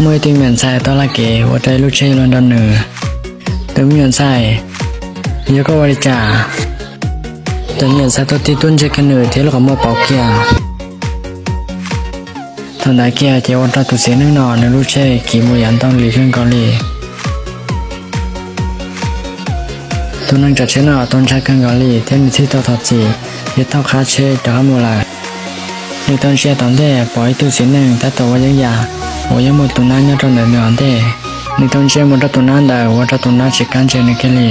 Muaj ib tug me nyuam ntxhais tau laj kev ua rau ib lub tsheb los nrog nws. Tus me nyuam ntxhais, yog koj ua li cas? Tus me nyuam ntxhais tau tig tuaj ntsia kiag nws thiab lub qhov muag pauv kiag. Thaum ntawd kiag ces ua rau tus txiv neej no nws lub tsheb kiv mus yav ntau li kawg nkaus li. Tus neeg tsav tsheb no tau ntshai kawg nkaus li thiab nws thiaj tau thov txim, thiab taug qab tsheb rov qab mus lawm. Nws tau ntsia tom ntej pom ib tug txiv neej tab tom ua yeeb yam uas yeej muaj tus nab nyob rau ntawm nws hauv ntej. Nws tau ntsia mus rau tus nab ntawd ua rau tus nab tsis kam ntsia nws kiag li,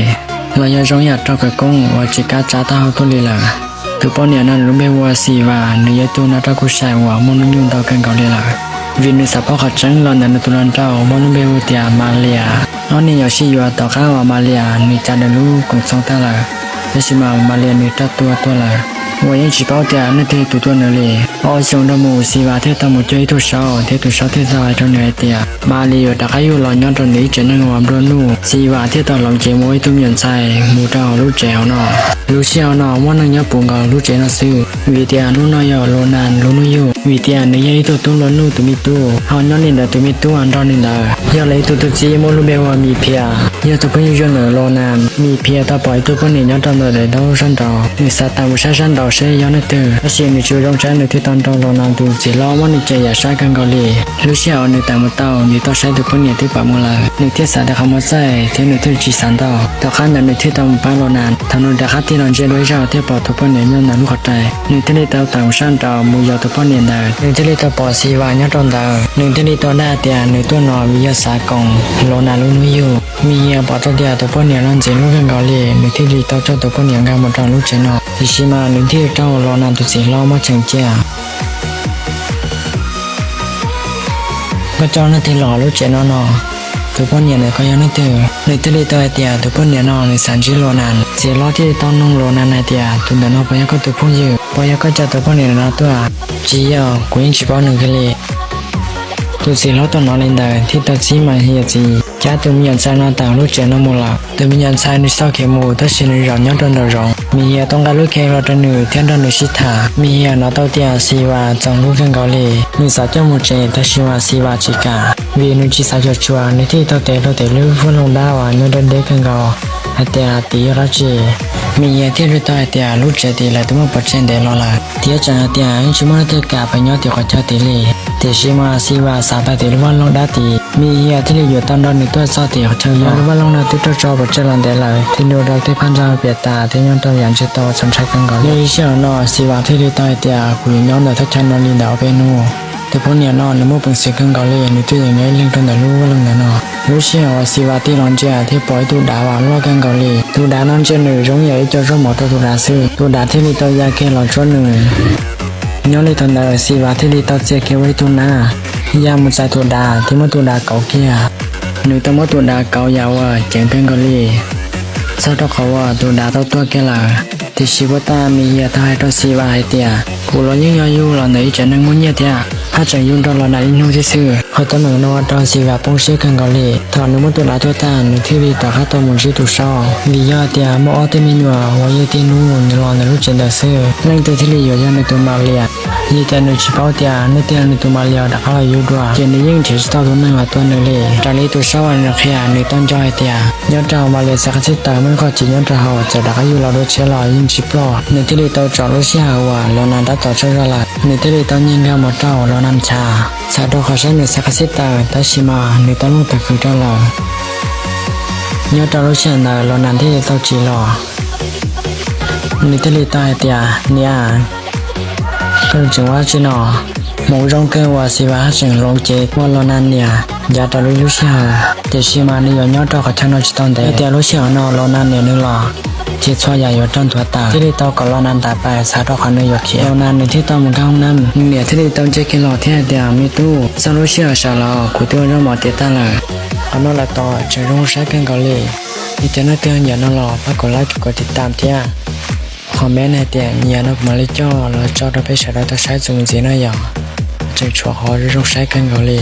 los yog zoo yam raug khawv koob uas tsis kam tsa taub hau tuaj li lawm. Tus poj niam no nws lub npe hu ua Xi Vas, nws yog ib tug nab roj kuj sai uas muaj hnub nyoog ntau kawg nkaus li lawm. Vim nws xav paub qhov tseeb los ntawm nws tus hluas nraug muaj lub npe hu tias Mas Lias. Ob niag yuav sib yuav tom qab uas Mas Lias nws tsa nws lub koom txoos tag lawm, tab sis mas Mas Lias nws raug tua tuag lawm, uas yeej tsis paub tias leej twg tua nws li. Ob xyoos dhau mus Xi Vas thiaj tau mus cuag ib tug saub, thiab tus saub thiaj tau hais rau nws hais tias Mas Lias yuav rov qab yug los nyob rau ntawm ib tsev neeg uas nplua nuj. Xi Vas thiaj tau hloov cev mus ua ib tug me nyuam ntxhais mus rau hauv lub tsev hauv no. Lub sij hawm no muaj neeg nyob puv nkaus lub tsev no xwb, vim tias hnub no yog Los Nas lub hnub yug, vim tias nws yog ib tug tub nplua nuj tus me tub, ho nyob li ntawd tus me tub uas nrog nws ntawd yog lawv ib tug tub txib muaj lub npe hu ua Mis Phias, yog tus phooj ywg zoo ntawm Los Nas. Mis Phias tau pom ib tug poj niam nyob rau ntawm daim ntaub sab nraud, nws xav tawm mus saib sab nraud seb yog leej twg, tab sis nws tsis ua zoo saib nws thiaj tau nrog Los Nas tus txiv hlob muab nws cem yam sab kawg nkaus li. Lub sij hawm nws tawm mus tau, nws tau saib tus poj niam twb pam mus lawm, nws thiaj xav tias qhov muag txaij thiab nws thiaj tsis xav ntau. Tom qab ntawd nws thiaj tau mus pab Los Nas. Thaum nws rov qab tig los ntsia dua ib zaug thiaj pom tus poj niam nyob ntawm lub qhov rais, nws thiaj li tau tawm mus sab nraud mus yos tus poj niam ntawd. Nws thiaj li tau pom Xi Vas nyob rau ntawd, nws thiaj li tau dag tias nws tuaj no vim yog xav koom Los Nas lub hnub yug. Mis Hias pom tau tias tus poj niam no ntxim hlub kawg nkaus li, nws thiaj li tau coj tus poj niam nkag mus rau lub tsev no, tiam sis mas nws thiaj raug Los Nas tus txiv hlob muab tseem cia. Koj coj leej twg los lub tsev no no? Tus poj niam ntawd koj yog leej twg? Nws thiaj li tau hais tias tus poj niam no nws xav ntsib Los Nas. Txiv hlob thiaj li tau noog Los Nas hais tias tus ntawm no puas yog koj tus phooj ywg? Puas yog koj coj tus poj niam no tuaj? Tsis yog, kuv yeej tsis paub nws kiag li. Tus txiv hlob tau hnov li ntawd thiaj tau txib Mas Hias txiv cab tus me nyuam ntxhais no tawm lub tsev no mus lawm. Tus me nyuam ntxhais nws tsis tau khiav mus tab sis nws zaum nyob rau nraum zoov. Mis Hias tau nqa lub khej los rau nws thiab nrog nws sib tham. Mis Hias hnov tau tias Xi Vas txaus hlub kawg nkaus li, nws xav coj mus tsev tab sis mas Xi Vas tsis kam, vim nws tsis xav cuam tshuam nws thiaj tau tev hlo tes lub vaj loog dab uas nyob deb deb kawg nkaus hais tias tid yog dab tsi. Mis Hias thiaj li tau hais tias lub tsev tid lawv twb muab pov tseg ntev los lawm, thiab tseem hais tias yeej tsis muaj leej twg kam pes nyob tim qhov chaw tid li. Tiam sis mas Xi Vas xav tau tim lub vaj loog dab tid, Mis Hias thiaj li yuav tau nrog nws tuaj txog tim qhov chaw no. Lub vaj loog no twb raug tso pov tseg los ntev lawm, thiaj li ua rau tej phab ntsa piam tas thiab nyob rau yam ntseg tau txaus ntshai kawg nkaus li. Lub sij hawm no Xi Vas thiaj li tau hais tias kuv yuav nyob ntawm thaj chaw no li ntawm ob peb hnub. Tus poj niam no nws muaj peev xwm kawg nkaus li, nws twb yeem nyob ib leeg rau ntawm lub vaj loog ntawm no. Lub sij hawm uas Xi Vas tig los ntsia thiaj pom ib tug dav uas loj kawg nkaus li. Tus dav no ntsia nws zoo yam ib co zaub mov rau tus dav xwb. Tus dav thiaj li tau ya kiag los tsuab nws. Nyob li thaum ntawd Xi Vas thiaj li tau txia kiag ua ib tug nab ya mus txais tus dav thiab muab tus dav kauv kiag. Nws tau muab tus dav kauv yam uas ceev kawg nkaus li, txog rau qhov uas tus dav tau tuag kiag lawm. Tiam sis puag ta Mis Hias tau hais rau Xi Vas hais tias kuv los yeej yog yug los ntawm ib tsev neeg muaj nyiaj thiab, haj tseem yug nrog Los Nas ib hnub thiab xwb. Qhov teeb meem no ua rau Xi Vas poob siab kawg nkaus li. Thaum nws muab tus dav tua tag nws thiaj li rov qab tau mus ntsib tus saub, vim yog tias muaj ob tug me nyuam uas yog tib hnub nws los ntawm lub tsev ntawd xwb, leej twg thiaj li yuav yog nws tus Mas Lias. Vim tias nws tsis paub tias leej twg yog nws tus Mas Lias rov qab los yug dua, ces nws yeej nrhiav tsis tau tus neeg uas tua nws li. Raws li tus saub uas nws qhia nws tau nco hais tias nyob rau Mas Lias txhais qab xib taws muaj ib qho tsev nyob rau hauv, txawm rov qab yug los dua tshiab los yeej tsis ploj. Nws thiaj li tau tsom lub sij hawm uas Los Nas tab tom tsaug zog lawm, nws thiaj li tau nyiag nkag mus rau Los Nas chav, txhawm rau qhov saib nws txhais qab xib taws, tab sis mas nws tau looj tawg khwv rau lawm. Nyob rau lub sij hawm ntawd Los Nas thiaj li tau tsim los, nws thiaj li tau hais tias niam, koj tseem ua dab tsi no? Hmoov zoo kawg uas Xi Vas haj tseem hloov cev ua Los Nas niam ncav rau lub lub sij hawm, tiam sis mas nws yuav nyob rau qhov chaw no tsis tau ntev. Tias lub sij hawm no Los Nas niam nws los, ces txhua yam yuav raug nthuav tawm, thiaj li tau kom Los Nas ntais pais txhawm rau qhov nws yuav khiav. Los Nas nws thiaj tau mus nkag hoob nab, nws niam thiaj li tau nce kiag los thiab hais tias me tub, txog lub sij hawm sawv los kuv twb ua zaub mov tiav tag lawm. Qhov no lawm tod tseem zoo saib kawg nkaus li. Yog tias nej leej twg nyiam no los pab kom like, kom tiv tam thiab comment hais tias nyiam no kuv mam li coj los tso rau peb sawv daws tau saib txuas mus ntxiv no yom. Tseem tshuav qhov zoo saib kawg nkaus li.